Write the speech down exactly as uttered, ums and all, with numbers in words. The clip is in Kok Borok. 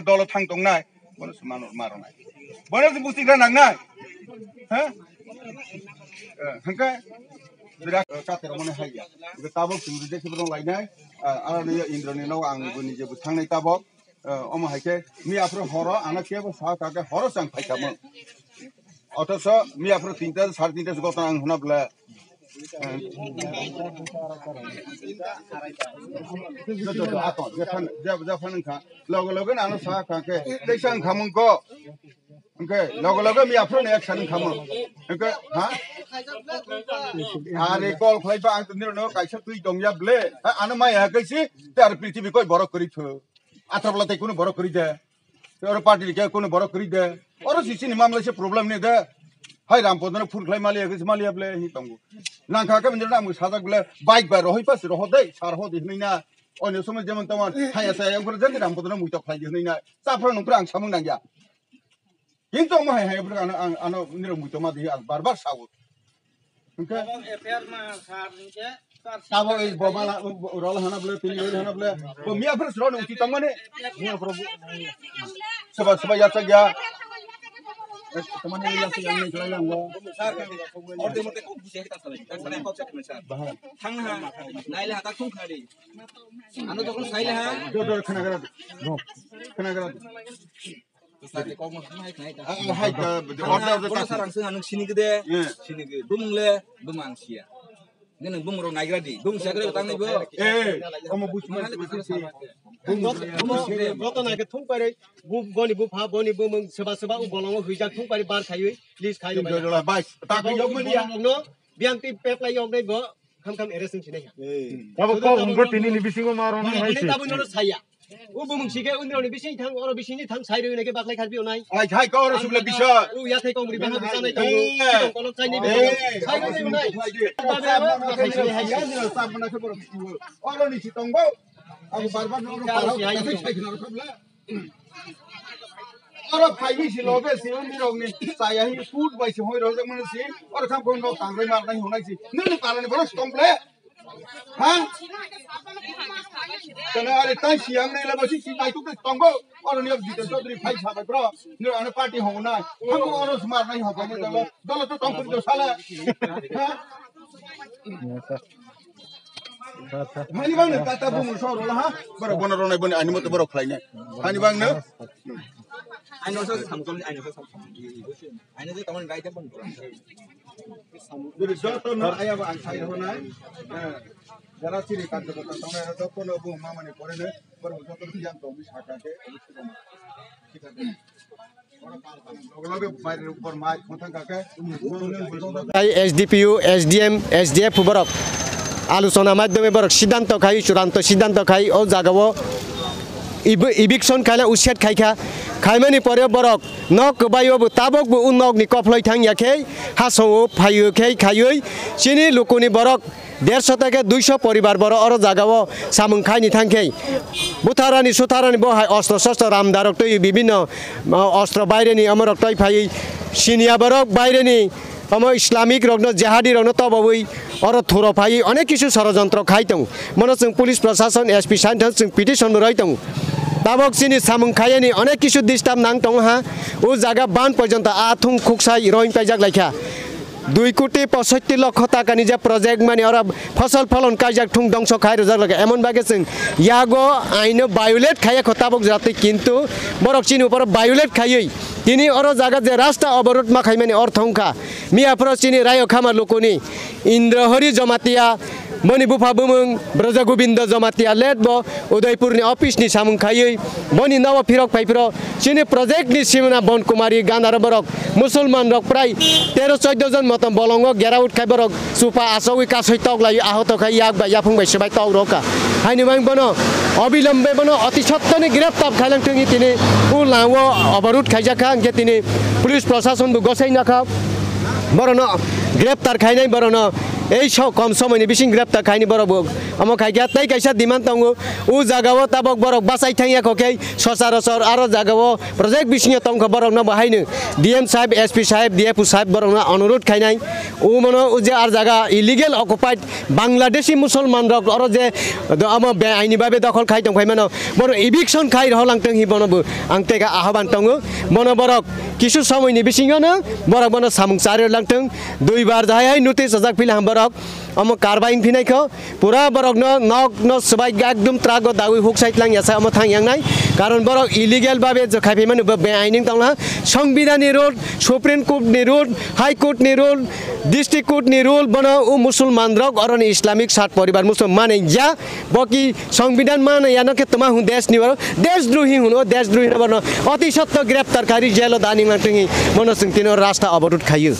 Dolo thang tongnai, bono se mano maronai. Bono se busti gra nangnai. Ha? Eh, hangke birat, eh, kater mone haiya. Hingke tabok chwng reject khe borok lainai. Eh, ano ni Indra ni nogo ang bo nije bo thangnai tabok. Eh, omo hai khe mi aphuru horo ano kebo sa ka khe horo chang phai kamo. Othoso mi aphuru tinta, sare tinta se gotong ang hwnna bwle. Jo, jo, jo, ato, je phan, je, je phan wngkha. Loge loge no ano sa kha khe, teisa wngkha mung ko. Hwnkhe loge loge mi aphuru ni action wngkha mung. Hwnkhe, ha? Are call khlai ba ang tini no kaisa twi tong ya ble. Ha, ano maya kaisi, te ar prithibi koi borok kwrwi phu. Atrapla tei kunu borok kwrwi de. Oro party ni khe kunu borok kwrwi de. Oro sisi ni mamla se problem ni de. Hai Ram Podon phone khlai maliya khe maliya ble hi tongo. Nang kha khe bini ram sajak ble bike bai rohoi pas roho dei sar ho di hinui na. Onyo somoi jemon tomon haya saya ungkor jeng Ram Podon muitok khlai di hinui na. Cha phro nung phro ang samung nang ya. Kintu omo hai hai phro ano ang ano nirok muitok ma di ang bar bar sao. Hwnkhe F I R ma sar hwnkhe Tabo ei bo mala, bo rol hana ble, tini rol hana ble. Bo miya phir sro nung ti tongmani. Miya phir bo. Soba, soba ya chak ya. Tamani ya chak ya ni khlai lang bo. Sir, order mote kok buji ta salai. Ta salai kok chak sir. Bahai. Thang ha. Naile ha ta thung khari. Ano dokon saile ha. Do do khana gara. Khana gara. Hai, hai, da, da, order, order, kono ta sarang sing anung sini gede, eh, sini gede, bumung le, bumung ang sia. Nini bumung rok naigra di, bumung sia gede tang ni bo. Eh, omo busi, busi, busi. Bumung, bumung sia gede. Joto nai ke thung pare, bu, boni bu pha, boni bumung seba seba, u bolongo huijak thung pare bar khaiwi, please khaiwi. Bai, ta ko yok mani ya. No, biang ti pep lai yok dai bo. Kham kham arrest wng sinai ya. Abo kok wngkha tini ni bisingo ma rwna hai se. Tabuk nono saya. O bumung sike undi roni bising thang, oro bising ni thang sai rwna ke baklai kharbi onai. Ai, hai ko oro subla bisa. O ya thai kong ri bana bisa nai tongo. Tong kolok chai ni bisa. Sai rwna onai. Oro ni si tongo. Abo bar bar nono para. Oro phaini si loge si undi rok ni chaya hi food bai si hoi rok mani si oro kham kham nok tang roi mar nai honai si nini para ni bono si tong ble ha kana ari tai si ang nei labo si si nai tuk tongo oro ni ok dite chodri phai sa bai bro ni ano party hong nai kham oro si mar nai hong bai dolo dolo to tong kuri do sala ha. Hani bang no kata bumu soro la ha. Borok bono ronai boni ani moto borok khlai nai. Hani bang no. Ani no sa samkol ani no sa samkol. Ani je tamon gai jabon. Duri joto no aya ba ang sai ho nai. Jara chiri kan joto tong nai joto no bu mamani pore ne. Borok joto yang tong bi saka ke. Hai S D P O, S D M, S D F borok aluchona madhyome borok siddhanto khai, churanto siddhanto khai o jagao ev-, eviction khaila uset khaikha. Khaimani pore borok nok kwbaio bo tabok bo o nokni kophloi thang ya khe hasao phaio khe khaioi chini lukuni borok derso theke duiso poribar borok oro jagao samung khaini thangkhe butharani sutharani bo hai ostro sostro ramdarok twi bibinno, o, ostro baireni omorok twi phaiwi siniya borok baireni omo Islamic rokno jihadi rokno tobawi oro thuro phaiwi onek kisu sorojontro khai tong. Mono chwng police prosason S P santhon chwng petition bo roi tong. Tabok chini samung khayani onek kisu disturb nang tong ha. O jaga ban porjonto a thung khuksai roing paijak laikha. Dui koti posotti lokho takani je project mani oro phosol pholon kaijak thung dongso khai rwjak laga. Emon bagwi chwng yago aino violate khaiya kho tabuk jatwi, kintu borok chini uporo violate khaiwi tini oro jaga je rasta oborot ma khaimani ortho wngkha. Miya phoro chini Rayo Khama lukuni Indrahori Jamatia, boni bupha bumung Braja Govinda Jamatia let bo Udaipurni office ni samung khaiwi boni nogo phirok phai phiro chini project ni simna Bon Kumari Gandhara borok Musulman rok prai tero choddo jon motom bolongo gera ut khai borok chupa asogwi kasoi tok lai ahoto khai yak bai yaphung bai swbai tok rokha. Haini mang bono obilombe bono oti sottoni greptar khailang thwngwi tini o lango oborot khaijakha, hwnkhe tini police prosason bo gosai nakha. Borokno greptar khainai, borokno Ei so-, kom somoini bising grepta khaini borok bo. Omo khaikha tei kaisa demand tongo. O jagao tabok borok bachai thangya kho khe sochar sochor aro jagao project bisingo tongkha borokno bo haino D M sahib, S P sahib, D F O sahib borokno onurot khainai. O mono o je ar jaga illegal occupied Bangladeshi Musulman rok oro je do-, omo be aini babe dokhol khai tong phai mano. Bono eviction khai rohor langtong hi bono bo ang tega ahoban tongo. Bono borok kisu somoini bisingo no borok bono samung chari langtong. Duibar jahai hai notice rwjak phila ham borok. Omo karbai wng phinai kho. Pura borokno nokno swbai ekdom truck-o dawi huk side lang yasa omo thang yangnai. Karon borok illegal babe je khai phaimani bo be-aining tongla. Songbidanni rule, Supreme Court ni rule, High Court ni rule, District Court ni rule bono o Musulman rok oroni Islamic sat poribar Musulman mane ya. Boki Songbidan mane yano khe toma hwn desh ni oro deshdrohi hwn o deshdrohi no bono oti sotto greptar kari jelo daning lang tonghi bono chwng tino rasta obodut khayu.